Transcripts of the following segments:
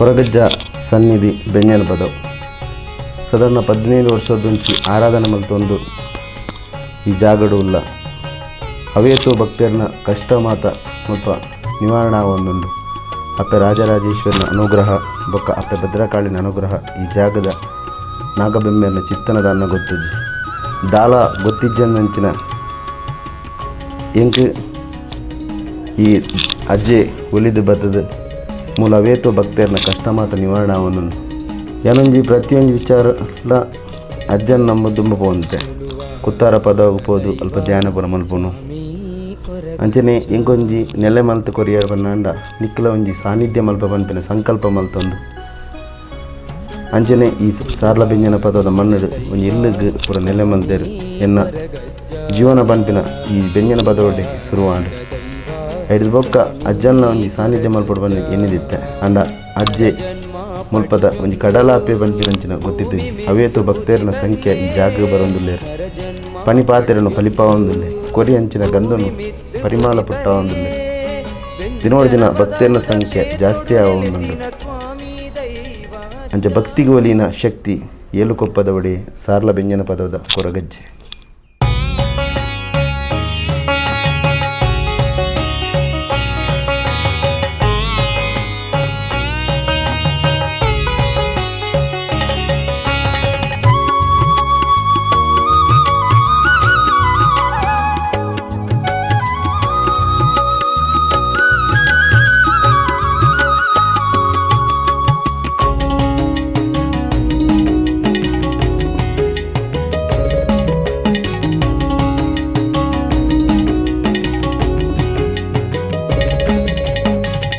ಕೊರಗಜ್ಜ ಸನ್ನಿಧಿ ಬೆಂಜನ ಪದವು ಸಾಧಾರಣ 15 ವರ್ಷದಂಚಿ ಆರಾಧನೆ ಮಲ್ತೊಂದು ಈ ಜಾಗಡು ಉಲ್ಲ. ಅವೇತೋ ಭಕ್ತರ್ನ ಕಷ್ಟ ಮಾತ ಮುಲ್ಪ ನಿವಾರಣೆ ಆವೊಂದುಂಡು. ಅಪ್ಪೆ ರಾಜರಾಜೇಶ್ವರನ ಅನುಗ್ರಹ ಬೊಕ್ಕ ಅಪ್ಪೆ ಭದ್ರಕಾಳಿನ ಅನುಗ್ರಹ ಈ ಜಾಗದ ನಾಗಬೆಮ್ಮೆರ್ನ ಚಿತ್ತನದ ಅನ್ನ ಗೊತ್ತಿಜ್ಜಿ ದಾಲ ಗೊತ್ತಿಜ್ಜಂದಂಚಿನ ಎಂಕ್ ಈ ಅಜ್ಜೆ ಒಲಿದು ಬತ್ತದ ಮೂಲ ಅವೇತೋ ಭಕ್ತರ್ನ ಕಷ್ಟ ಮಾತ ನಿವಾರಣೆ ಆವೊಂದುಂಡು. ಯಾನೊಂಜಿ ಪ್ರತಿಯೊಂಜಿ ವಿಚಾರಲ ಅಜ್ಜನ್ ನಮ್ಮ ದುಂಬು ಪೋವಂತೆ ಕುತ್ತಾರ ಪದವು ಪೋದು ಅಲ್ಪ ಧ್ಯಾನ ಪೂರ ಮಲ್ಪುನು. ಅಂಚನೆ ಎಂಕೊಂಜಿ ನೆಲೆ ಮಲ್ತ್ ಕೊರಿಯರ್ ಪನ್ನಂಡ ನಿಕ್ಕಲ ಒಂಜಿ ಸಾನ್ನಿಧ್ಯ ಮಲ್ಪ ಪನ್ಪಿನ ಸಂಕಲ್ಪ ಮಲ್ತೊಂದು ಅಂಚನೆ ಈ ಸಾರ್ಲ ಬೆಂಜನ ಪದದ ಮಣ್ಣು ಒಂಜಿ ಇಲ್ಲಗ್ ಪೂರ ನೆಲೆ ಮಲ್ತೆರ್. ಎನ್ನ ಜೀವನ ಪನ್ಪಿನ ಈ ಬೆಂಜನ ಪದವಡೆ ಶುರುವಾಂಡ್. ಐಡ್ದ್ ಬೊಕ್ಕ ಅಜ್ಜನ್ನ ಒಂಜಿ ಸಾನ್ನಿಧ್ಯ ಮಲ್ಪೊಡು ಪಂದ್ ಎನ್ನಿದಿತ್ತೆ. ಆಂಡ ಅಜ್ಜೆ ಮುಲ್ಪದ ಒಂಜಿ ಕಡಲಾಪೆ ಪನ್ಪಿನಂಚಿನ ಗೊತ್ತಿತ್ತಿ. ಅವೇತೋ ಭಕ್ತೇರ್ನ ಸಂಖ್ಯೆ ಈ ಜಾಗ ಬರೊಂದುಲ್ಲೆರ್. ಪನಿ ಪಾತೆರನು ಫಲಿಪಾವೊಂದುಲ್ಲೆ. ಕೊರಿ ಅಂಚಿನ ಗಂಧನು ಪರಿಮಾಲ ಪುಟ್ಟಾವೊಂದುಲ್ಲೆ. ದಿನೋಡ್ ದಿನ ಭಕ್ತೇರ್ನ ಸಂಖ್ಯೆ ಜಾಸ್ತಿ ಆವೊಂದುಂಡು. ಅಂಚ ಭಕ್ತಿಗ್ ಒಲಿನ ಶಕ್ತಿ ಏಲುಕೊಪ್ಪದ ಒಡೆ ಸಾರ್ಲ ಬೆಂಜನ ಪದವದ ಕೊರಗಜ್ಜೆ.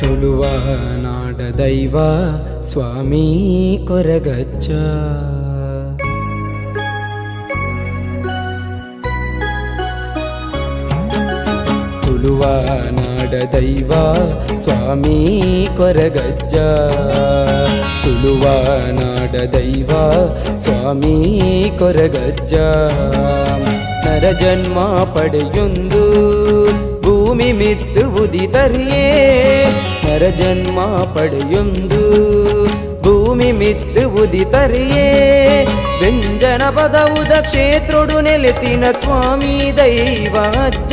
ತುಳುವ ನಾಡ ದೈವ ಸ್ವಾಮಿ ಕೊರಗಜ್ಜ. ತುಳುವ ನಾಡ ದೈವ ಸ್ವಾಮಿ ಕೊರಗಜ್ಜ. ತುಳುವ ನಾಡ ದೈವ ಸ್ವಾಮಿ ಕೊರಗಜ್ಜ. ನರಜನ್ಮ ಪಡೆಯೊಂದು ಭೂಮಿ ಮಿತ್ತು ಉದಿತರಿಯೇ. ನರಜನ್ಮ ಪಡೆಯೊಂದು ಭೂಮಿ ಮಿತ್ತು ಉದಿತರಿಯೇ. ವ್ಯಂಜನ ಪದವುದ ಕ್ಷೇತ್ರೊಡು ನೆಲೆತಿನ ಸ್ವಾಮಿ ದೈವ ಅಜ್ಜ.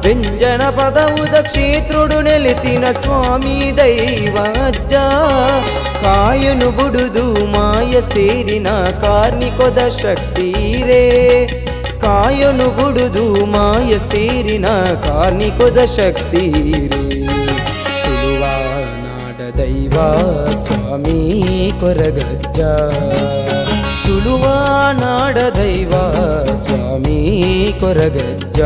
ವ್ಯಂಜನ ಪದವುದ ಕ್ಷೇತ್ರೊಡು ನೆಲೆತಿನ ಸ್ವಾಮಿ ದೈವ ಅಜ್ಜ. ಕಾಯನು ಬುಡುದು ಮಾಯ ಸೇರಿನ ಕಾರ್ಣಿಕೊದ ಶಕ್ತಿರೇ. ಕಾಯನು ಬುಡುದು ಮಾಯ ಸೇರಿನ ಕಾರ್ಣಿಕೊದ ಶಕ್ತಿರೇ. ತುಳುವ ನಾಡ ದೈವ ಸ್ವಾಮಿ ಕೊರಗಜ್ಜ. ತುಳುವ ನಾಡ ದೈವ ಸ್ವಾಮಿ ಕೊರಗಜ್ಜ.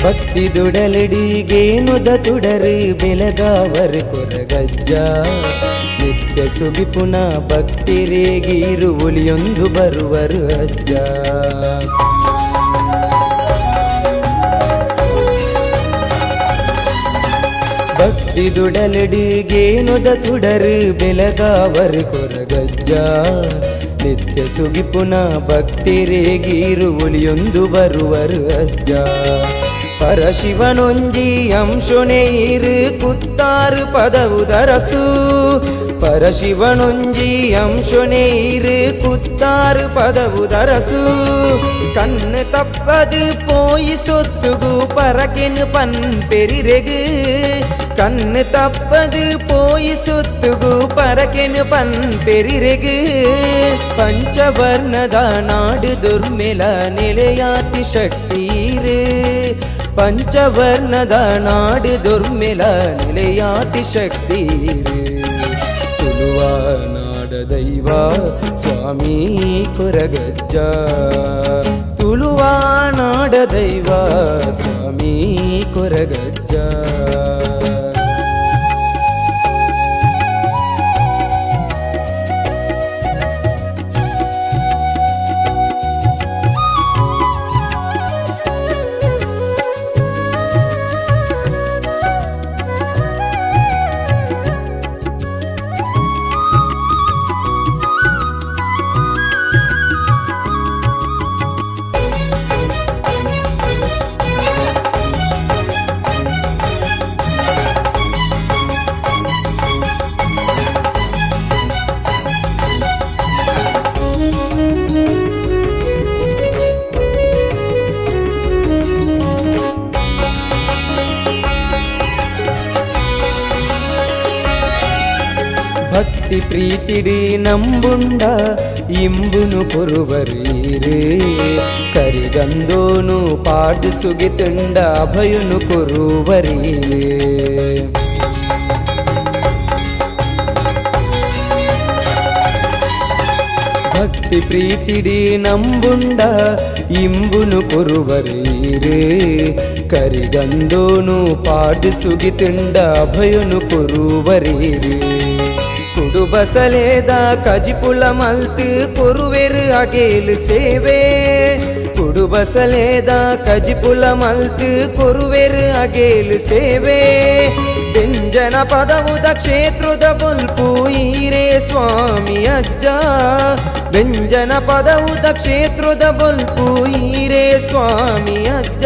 ಭಕ್ತಿ ದುಡಲಡಿಗೇನುದ ತುಡರು ಬೆಳಗಾವರ್ ಕೊರಗಜ್ಜ. ನಿತ್ಯ ಸುಗಿಪುನ ಭಕ್ತಿರೇಗಿರು ಒಲಿಯೊಂದು ಬರುವರು ಅಜ್ಜ. ಭಕ್ತಿ ದುಡಲಡಿಗೇನುದ ತುಡರು ಬೆಳಗಾವರ್ ಕೊರಗಜ್ಜ. ನಿತ್ಯ ಸುಗಿಪುನ ಭಕ್ತಿರೇಗಿರು ಒಲಿಯೊಂದು ಬರುವರು ಅಜ್ಜ. ಪರಶಿವನೊಂಜಿ ಅಂಶೊನೆಯಿರು ಕುತ್ತಾರು ಪದವುದರಸು. ಪರಶಿವನೊಂಜಿ ಅಂಶೊನೆಯಿರು ಕುತ್ತಾರು ಪದವುದರಸು. ಕಣ್ಣು ತಪ್ಪದು ಪೋಯಿ ಸೊತ್ತುಗು ಪರಕೆನು ಪನ್ ಪೆರಿರೆಗು. ಕಣ್ಣು ತಪ್ಪದು ಪೋಯಿ ಸೊತ್ತುಗು ಪರಕೆನು ಪನ್ ಪೆರಿರೆಗು. ಪಂಚವರ್ಣದ ನಾಡು ದುರ್ಮೆಲ ನೆಲೆಯಾತಿ ಶಕ್ತಿರು. ಪಂಚವರ್ಣದ ನಾಡು ದುರ್ಮೆಲ ನೆಲೆಯಾತಿ ಶಕ್ತಿರು. ತುಳುವ ನಾಡ ದೈವ ಸ್ವಾಮಿ ಕೊರಗಜ್ಜ. ತುಳುವ ನಾಡ ದೈವ ಸ್ವಾಮಿ ಕೊರಗಜ್ಜ. ಭಕ್ತಿ ಪ್ರೀತಿಡಿ ನಂಬುಂಡ ಇಂಬುನು ಕೊರುವರೀರೆ, ಕರಿಗಂದೋನು ಪಾಡು ಸುಗಿತುಂಡ ಅಭಯುನು ಕೊರುವರೀರೆ. ಭಕ್ತಿ ಪ್ರೀತಿಡಿ ನಂಬುಂಡ ಇಂಬುನು ಕೊರುವರೀರೆ, ಕರಿಗಂದೋನು ಪಾಡು ಸುಗಿತುಂಡ ಅಭಯುನು ಕೊರುವರೀರೆ. ಕುಡುಬಸಲೇದ ಕಜಿಪುಳ ಮಲ್ತು ಕೊರುವೆರು ಅಗೇಲು ಸೇವೆ, ಕುಡುಬಸಲೇದ ಕಜಿಪುಳ ಮಲ್ತು ಕೊರುವೆರು ಅಗೇಲು ಸೇವೆ. ಬೆಂಜನ ಪದವುದ ಕ್ಷೇತ್ರದ ಬೊಲ್ಪು ಈರೇ ಸ್ವಾಮಿ ಅಜ್ಜ, ಬೆಂಜನ ಪದವುದ ಕ್ಷೇತ್ರದ ಬೊಲ್ಪು ಈರೇ ಸ್ವಾಮಿ ಅಜ್ಜ.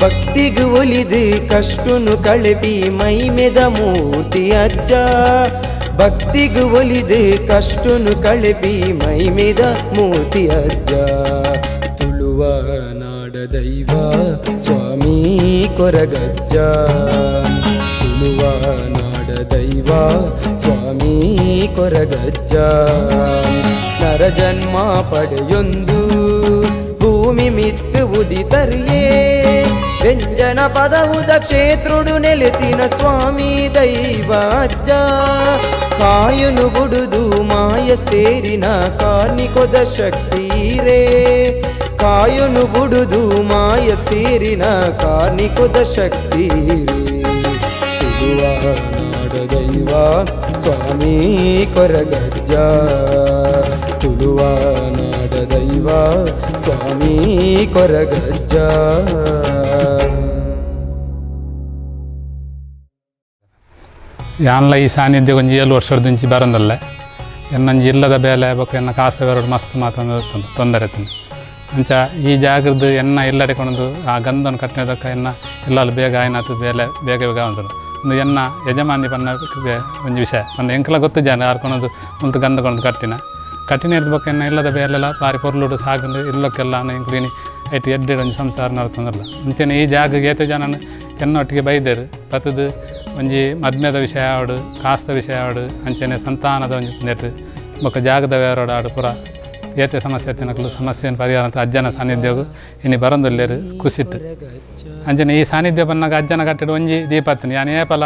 ಭಕ್ತಿಗು ಒಲಿದು ಕಷ್ಟುನು ಕಳೆಪಿ ಮೈಮೆದ ಮೂರ್ತಿ ಅಜ್ಜ, ಭಕ್ತಿಗು ಒಲಿದು ಕಷ್ಟುನು ಕಳೆಪಿ ಮೈಮೆದ ಮೂರ್ತಿ ಅಜ್ಜ. ತುಳುವ ನಾಡ ದೈವ ಸ್ವಾಮಿ ಕೊರಗಜ್ಜ, ತುಳುವ ನಾಡ ದೈವ ಸ್ವಾಮಿ ಕೊರಗಜ್ಜ. ನರಜನ್ಮ ಪಡೆಯೊಂದು ಭೂಮಿ ಮಿತ್ತು ಉದಿತರಿಯೇ, ವ್ಯಂಜನ ಪದವುದ ಕ್ಷೇತ್ರುಡು ನೆಲೆತಿನ ಸ್ವಾಮಿ ದೈವ ಅಜ್ಜ. ಕಾಯುನು ಬುಡುದು ಮಾಯ ಸೇರಿನ ಕಾರ್ಣಿಕೊದ ಶಕ್ತಿರೇ, ಕಾಯುನು ಬುಡುದು ಮಾಯ ಸೇರಿನ ಕಾರ್ಣಿಕೊದ ಶಕ್ತಿರೇ. ತುಳುವ ನಾಡ ದೈವ ಸ್ವಾಮಿ ಕೊರಗಜ್ಜ, ತುಳುವ ನಾಡ ದೈವ ಸ್ವಾಮಿ ಕೊರಗಜ್ಜ. ಯಾನ್ಲ ಈ ಸಾನ್ನಿಧ್ಯ ಒಂಜಿ 7 ವರ್ಷದ ಬರಂದಲ್ಲ ಎನ್ನಂಜಿ ಇಲ್ಲದ ಬೇಲೆ ಬೊಕ್ಕ ಎನ್ನ ಕಾಸ ಬೇರೋಡು ಮಸ್ತ್ ಮಾತ್ರ ತೊಂದರೆ ಇತ್ತುಂಡು. ಅಂಚ ಈ ಜಾಗದ ಎನ್ನ ಇಲ್ಲಡೆ ಕೊನೊಂದು ಆ ಗಂಧನ ಕಟ್ಟಿನದಕ್ಕ ಎನ್ನ ಇಲ್ಲಲ್ ಬೇಗ ಆಯ್ನಾತು ಬೇಲೆ ಬೇಗ ಬೇಗ ಉಂಟು. ಒಂದು ಎನ್ನ ಯಜಮಾನಿ ಪನ್ನ ಒಂಜಿ ವಿಷಯ ಪಂಡ ಎಂಕಲ ಗೊತ್ತಿಜ್ಜಾಂಡ್ ಆರ್ ಕೊನೊಂದು ಮುಲ್ತು ಗಂಧ ಕೊನೊಂದು ಕಟ್ಟಿನ ಕಟ್ಟಿನ ಇರ್ದ್ ಬೊಕ್ಕ ಎನ್ನ ಇಲ್ಲದ ಬೇಲೆಲ ಬಾರಿ ಪೊರ್ಲುಡು ಸಾಗಂದು ಇಲ್ಲಕ್ಕೆಲ್ಲ ಎಂಕ್ಲು ಐಟ್ ಎಡ್ಡೆಡ್ ಒಂಜಿ ಸಂಸಾರ ನಡತೊಂದುಲ್ಲ. ಅಂಚನೆ ಈ ಜಾಗಗ್ ಏತೋ ಜನನ್ ಎನ್ನೊಟ್ಟಿಗೆ ಬೈದೆರ್ ಬತ್ತುದು ಒಂಜಿ ಮದ್ಮೆದ ವಿಷಯ ಆವಡ್ ಕಾಸ್ದ ವಿಷಯ ಆವಡ್ ಅಂಚನೆ ಸಂತಾನದ ಒಂಜಿ ನೆಟ್ ಬೊಕ್ಕ ಜಾಗದ ವ್ಯವಹಾರ ಆಡು ಪೂರ ಏತೆ ಸಮಸ್ಯೆ ತಿನಕಲು ಸಮಸ್ಯೆಯನ್ನು ಪರಿಹಾರ ಅಂತ ಅಜ್ಜನ ಸಾನ್ನಿಧ್ಯವು ಇನಿ ಬರಂದುಲ್ಲೆರ್ ಖುಷಿಟ್. ಅಂಚನೆ ಈ ಸಾನ್ನಿಧ್ಯ ಬನ್ನಗ ಅಜ್ಜನ ಕಟ್ಟೆಡ್ ಒಂಜಿ ದೀಪ ಹತ್ತುನಿ ಯಾನ್ ಏಪಲ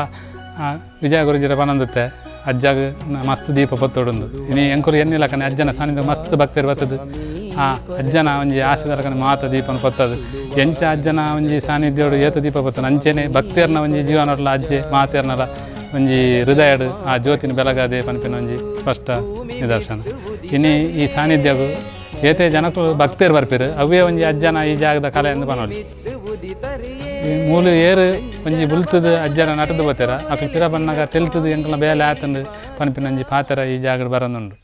ವಿಜಯ ಗುರುಜಿರ ಪನೊಂದುತ್ತೆ ಅಜ್ಜಗ್ ಮಸ್ತ್ ದೀಪ ಪೊತ್ತೊಡುಂದು ಇನಿ ಎಂಕುಲು ಎನ್ನಿಲಕನೆ ಅಜ್ಜನ ಸಾನ್ನಿಧ್ಯ ಮಸ್ತ್ ಭಕ್ತರು ಬತ್ತದು ಆ ಅಜ್ಜನ ಒಂಜಿ ಆಸೆದಲಕನೆ ಮಾತ ದೀಪನ ಪೊತ್ತದು ಎಂಚ ಅಜ್ಜನ ಒಂಜಿ ಸಾನ್ನಿಧ್ಯೋಡು ಏತ ದೀಪ ಪೊತ್ತದು ಅಂಚನೆ ಭಕ್ತಿಯರ್ನ ಒಂಜಿ ಜೀವನಡ್ಲ ಅಜ್ಜೆ ಮಾತೆರ್ನಲ ಒಂಜಿ ಹೃದಯಡು ಆ ಜ್ಯೋತಿನ ಬೆಳಗಾದೆ ಪನ್ಪಿನ ಒಂಜಿ ಸ್ಪಷ್ಟ ನಿದರ್ಶನ. ಇನಿ ಈ ಸಾನ್ನಿಧ್ಯಗು ಏತೆ ಜನಕುಲು ಭಕ್ತರು ಬರ್ಪೆರ್ ಅವೇ ಒಂಜಿ ಅಜ್ಜನ ಈ ಜಾಗದ ಕಲೆ ಎಂದು ಪನೊಲಿ. ಈ ಮೂಲು ಏರು ಒಂಜಿ ಬುಲ್ತುದು ಅಜ್ಜನ ನಟದು ಪೋತೆರ ಅಕುಲು ಪಿರ ಬನ್ನಗ ತೆಲ್ತುದು ಎಂಕಲ್ನ ಬೇಲೆ ಆತುಂಡು ಪನ್ಪಿನ ಒಂಜಿ ಪಾತೆರ ಈ ಜಾಗಡ್ ಬರಂದುಂಡು.